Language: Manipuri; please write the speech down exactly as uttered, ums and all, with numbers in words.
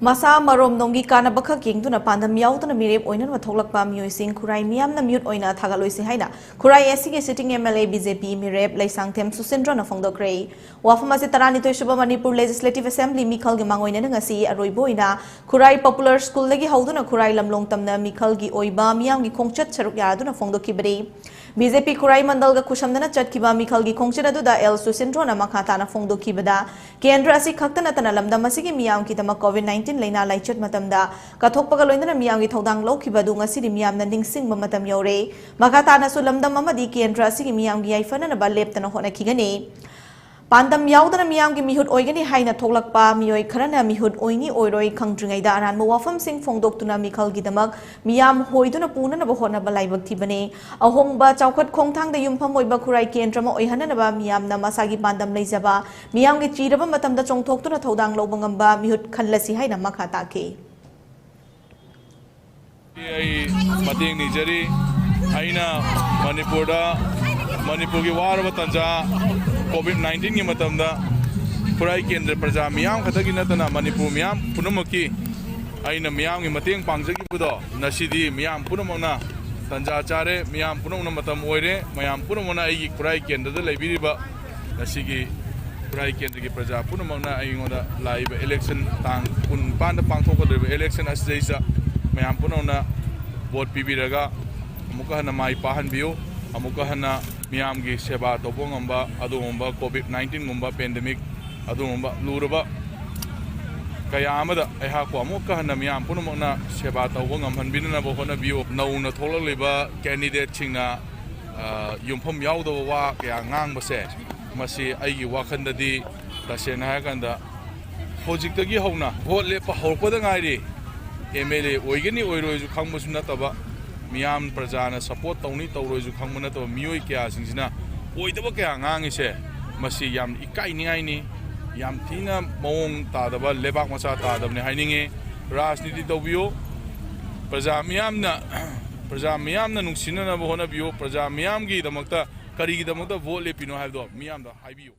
ꯃꯁꯥ ꯃꯔꯣꯝꯗꯣꯝꯒꯤ ꯀꯥꯟꯅꯕꯈꯛ ꯌꯦꯡꯗꯨꯅ ꯄꯥꯟꯗꯝ ꯌꯥꯎꯗꯅ ꯃꯤꯔꯦꯞ ꯑꯣꯏꯅꯅꯕ ꯊꯣꯛꯂꯛꯄ ꯃꯤꯑꯣꯏꯁꯤꯡ ꯈꯨꯔꯥꯏ ꯃꯤꯌꯥꯝꯅ ꯃꯤꯍꯨꯠ ꯑꯣꯏꯅ ꯊꯥꯒꯠꯂꯣꯏꯁꯤ ꯍꯥꯏꯅ ꯈꯨꯔꯥꯏ ꯑꯦꯁꯤꯒꯤ sitting MLA BJP ꯃꯤꯔꯦꯞ ꯂꯩꯁꯥꯡꯊꯦꯝ ꯁꯨꯁꯤꯟꯗ꯭ꯔꯣꯅ ꯐꯣꯡꯗꯣꯛꯈ꯭ꯔꯦ꯫ ꯋꯥꯐꯝ ꯑꯁꯤ ꯇꯔꯥꯅꯤꯊꯣꯏ ꯁꯨꯕ ꯃꯅꯤꯄꯨꯔ Legislative Assembly ꯃꯤꯈꯜꯒꯤ ꯃꯥꯡꯑꯣꯏꯅꯅ ꯉꯁꯤ ꯑꯔꯣꯏꯕ ꯑꯣꯏꯅ ꯈꯨꯔꯥꯏ Popular Schoolꯗꯒꯤ ꯍꯧꯗꯨꯅ ꯈꯨꯔꯥꯏ ꯂꯝꯂꯣꯡ ꯇꯝꯅ ꯃꯤꯈꯜꯒꯤ ꯑꯣꯏꯕ ꯃꯤꯌꯥꯝꯒꯤ ꯈꯣꯡꯆꯠ ꯁꯔꯨꯛ ꯌꯥꯗꯨꯅ ꯐꯣꯡꯗꯣꯛꯈꯤꯕꯅꯤ꯫ BJP ꯈꯨꯔꯥꯏ ꯃꯟꯗꯜꯒ ꯈꯨꯁꯝꯅꯅ ꯆꯠꯈꯤꯕ ꯃꯤꯈꯜꯒꯤ ꯈꯣꯡꯆꯠ ꯑꯗꯨꯗ ꯑꯦꯜ ꯁꯨꯁꯤꯟꯗ꯭ꯔꯣꯅ ꯃꯈꯥ ꯇꯥꯅ ꯐꯣꯡꯗꯣꯛꯈꯤꯕꯗ, ꯀꯦꯟꯗ꯭ꯔ ꯑꯁꯤ ꯈꯛꯇ ꯅꯠꯇꯅ ꯂꯝꯗꯝ ꯑꯁꯤꯒꯤ ꯃꯤꯌꯥꯝꯒꯤꯗꯃꯛ COVID nineteen ꯂꯥꯏꯅꯥ ꯂꯥꯏꯆꯠ ꯃꯇꯝꯗ ꯀꯠꯊꯣꯛꯄꯒ ꯂꯣꯏꯅꯅ ꯃꯤꯌꯥꯝꯒꯤ ꯊꯧꯗꯥꯡ ꯂꯧꯈꯤꯕ ꯑꯗꯨ ꯉꯁꯤꯗꯤ ꯃꯤꯌꯥꯝꯅ ꯅꯤꯡꯁꯤꯡꯕ ꯃꯇꯝ ꯌꯧꯔꯦ꯫ ꯃꯈꯥ ꯇꯥꯅꯁꯨ ꯂꯝꯗꯝ ꯑꯃꯗꯤ ꯀꯦꯟꯗ꯭ꯔ ꯑꯁꯤꯒꯤ ꯃꯤꯌꯥꯝꯒꯤ ꯌꯥꯏꯐꯅꯅꯕ ꯂꯦꯞꯇꯅ ꯍꯣꯠꯅꯈꯤꯒꯅꯤ꯫ ꯄꯥꯟꯗꯝ ꯌꯥꯎꯗꯅ ꯃꯤꯌꯥꯝꯒꯤ ꯃꯤꯍꯨꯠ ꯑꯣꯏꯒꯅꯤ ꯍꯥꯏꯅ ꯊꯣꯛꯂꯛꯄ ꯃꯤꯑꯣꯏ ꯈꯔꯅ ꯃꯤꯍꯨꯠ ꯑꯣꯏꯅꯤ ꯑꯣꯏꯔꯣꯏ ꯈꯪꯗ꯭ꯔꯤꯉꯩꯗ ꯑꯔꯥꯟꯕ ꯋꯥꯐꯝꯁꯤꯡ ꯐꯣꯡꯗꯣꯛꯇꯨꯅ ꯃꯤꯈꯜꯒꯤꯗꯃꯛ ꯃꯤꯌꯥꯝ ꯍꯣꯏꯗꯨꯅ ꯄꯨꯅꯅꯕ ꯍꯣꯠꯅꯕ ꯂꯥꯏꯕꯛ ꯊꯤꯕꯅꯤ꯫ ꯑꯍꯣꯡꯕ ꯆꯥꯎꯈꯠ ꯈꯣꯡꯊꯥꯡꯗ ꯌꯨꯝꯐꯝ ꯑꯣꯏꯕ ꯈꯨꯔꯥꯏ ꯀꯦꯟꯗ꯭ꯔ ꯑꯃ ꯑꯣꯏꯍꯟꯅꯅꯕ ꯃꯤꯌꯥꯝꯅ ꯃꯁꯥꯒꯤ ꯄꯥꯟꯗꯝ ꯂꯩꯖꯕ, ꯃꯤꯌꯥꯝꯒꯤ ꯆꯤꯔꯕ ꯃꯇꯝꯗ ꯆꯣꯡꯊꯣꯛꯇꯨꯅ ꯊꯧꯗꯥꯡ ꯂꯧꯕ ꯉꯝꯕ ꯃꯤꯍꯨꯠ ꯈꯜꯂꯁꯤ ꯍꯥꯏꯅ ꯃꯈꯥ ꯇꯥꯈꯤ꯫ ꯑꯩ ꯃꯇꯦꯡ ꯅꯤꯖꯔꯤ꯫ ꯑꯩꯅ ꯃꯅꯤꯄꯨꯔꯗ, ꯃꯅꯤꯄꯨꯔꯒꯤ ꯋꯥꯔꯕ ꯇꯥꯟꯖꯥ, COVID nineteenꯒꯤ ꯃꯇꯝꯗ ꯈꯨꯔꯥꯏ ꯀꯦꯟꯗ꯭ꯔ ꯄ꯭ꯔꯖꯥ ꯃꯤꯌꯥꯝ ꯈꯛꯇꯒꯤ ꯅꯠꯇꯅ ꯃꯅꯤꯄꯨꯔ ꯃꯤꯌꯥꯝ ꯄꯨꯝꯅꯃꯛꯀꯤ ꯑꯩꯅ ꯃꯤꯌꯥꯝꯒꯤ ꯃꯇꯦꯡ ꯄꯥꯡꯖꯈꯤꯕꯗꯣ ꯉꯁꯤꯗꯤ ꯃꯤꯌꯥꯝ ꯄꯨꯝꯅꯃꯛꯅ ꯇꯥꯟꯖꯥ ꯆꯥꯔꯦ, ꯃꯤꯌꯥꯝ ꯄꯨꯝꯅꯃꯛꯅ ꯃꯇꯝ ꯑꯣꯏꯔꯦ, ꯃꯌꯥꯝ ꯄꯨꯝꯅꯃꯛꯅ ꯑꯩꯒꯤ ꯈꯨꯔꯥꯏ ꯀꯦꯟꯗ꯭ꯔꯗ ꯂꯩꯕꯤꯔꯤꯕ ꯉꯁꯤꯒꯤ ꯈꯨꯔꯥꯏ ꯀꯦꯟꯗ꯭ꯔꯒꯤ ꯄ꯭ꯔꯖꯥ ꯄꯨꯝꯅꯃꯛꯅ ꯑꯩꯉꯣꯟꯗ ꯂꯥꯛꯏꯕ election ꯇꯥꯡ ꯀꯨꯟꯅꯤꯄꯥꯟꯗ ꯄꯥꯡꯊꯣꯛꯀꯗꯧꯔꯤꯕ election ꯑꯁꯤꯗꯩꯁꯤꯗ ꯃꯌꯥꯝ ꯄꯨꯝꯅꯃꯛꯅ vote ꯄꯤꯕꯤꯔꯒ ꯑꯃꯨꯛꯀ ꯍꯟꯅ ꯃꯥꯏ ꯄꯥꯛꯍꯟꯕꯤꯌꯨ꯫ ꯑꯃꯨꯛꯀ ꯍꯟꯅ ꯃꯤꯌꯥꯝꯒꯤ ꯁꯦꯕꯥ ꯇꯧꯕ ꯉꯝꯕ ꯑꯗꯨꯒꯨꯝꯕ COVID nineteenꯒꯨꯝꯕ pandemic ꯑꯗꯨꯒꯨꯝꯕ ꯂꯨꯔꯕ ꯀꯌꯥ ꯑꯃꯗ ꯑꯩꯍꯥꯛꯄꯨ ꯑꯃꯨꯛꯀ ꯍꯟꯅ ꯃꯤꯌꯥꯝ ꯄꯨꯝꯅꯃꯛꯅ ꯁꯦꯕꯥ ꯇꯧꯕ ꯉꯝꯍꯟꯕꯤꯅꯅꯕ ꯍꯣꯠꯅꯕꯤꯌꯨ꯫ ꯅꯧꯅ ꯊꯣꯛꯂꯛꯂꯤꯕ candidateꯁꯤꯡꯅ, ꯑ, ꯌꯨꯝꯐꯝ ꯌꯥꯎꯗꯕ ꯋꯥ ꯀꯌꯥ ꯉꯥꯡꯕꯁꯦ, ꯃꯁꯤ ꯑꯩꯒꯤ ꯋꯥꯈꯜꯗꯗꯤ ꯇꯁꯦꯡꯅ ꯍꯥꯏꯔꯀꯥꯟꯗ ꯍꯧꯖꯤꯛꯇꯒꯤ ꯍꯧꯅ vote ꯂꯦꯞꯄ ꯍꯧꯔꯛꯄꯗ ꯉꯥꯏꯔꯤ꯫ MLA ꯑꯣꯏꯒꯅꯤ ꯑꯣꯏꯔꯣꯏꯁꯨ ꯈꯪꯕꯁꯨ ꯅꯠꯇꯕ, ꯃꯤꯌꯥꯝ ꯄ꯭ꯔꯖꯥꯅ support ꯇꯧꯅꯤ ꯇꯧꯔꯣꯏꯁꯨ ꯈꯪꯕ ꯅꯠꯇꯕ ꯃꯤꯑꯣꯏ ꯀꯌꯥꯁꯤꯡꯁꯤꯅ ꯑꯣꯏꯗꯕ ꯀꯌꯥ ꯉꯥꯡꯉꯤꯁꯦ, ꯃꯁꯤ ꯌꯥꯝ ꯏꯀꯥꯏꯅꯤꯡꯉꯥꯏꯅꯤ꯫ ꯌꯥꯝ ꯊꯤꯅ ꯃꯑꯣꯡ ꯇꯥꯗꯕ, ꯂꯩꯕꯥꯛ ꯃꯆꯥ ꯇꯥꯗꯕꯅꯤ ꯍꯥꯏꯅꯤꯡꯉꯤ꯫ ꯔꯥꯖꯅꯤꯇꯤ ꯇꯧꯕꯤꯌꯨ꯫ ꯄ꯭ꯔꯖꯥ ꯃꯤꯌꯥꯝꯅ, ꯄ꯭ꯔꯖꯥ ꯃꯤꯌꯥꯝꯅ ꯅꯨꯡꯁꯤꯅꯅꯕ ꯍꯣꯠꯅꯕꯤꯌꯨ꯫ ꯄ꯭ꯔꯖꯥ ꯃꯤꯌꯥꯝꯒꯤꯗꯃꯛꯇ ꯀꯔꯤꯒꯤꯗꯃꯛꯇ vote ꯂꯦꯞꯄꯤꯅꯣ ꯍꯥꯏꯕꯗꯣ ꯃꯤꯌꯥꯝꯗ ꯍꯥꯏꯕꯤꯌꯨ꯫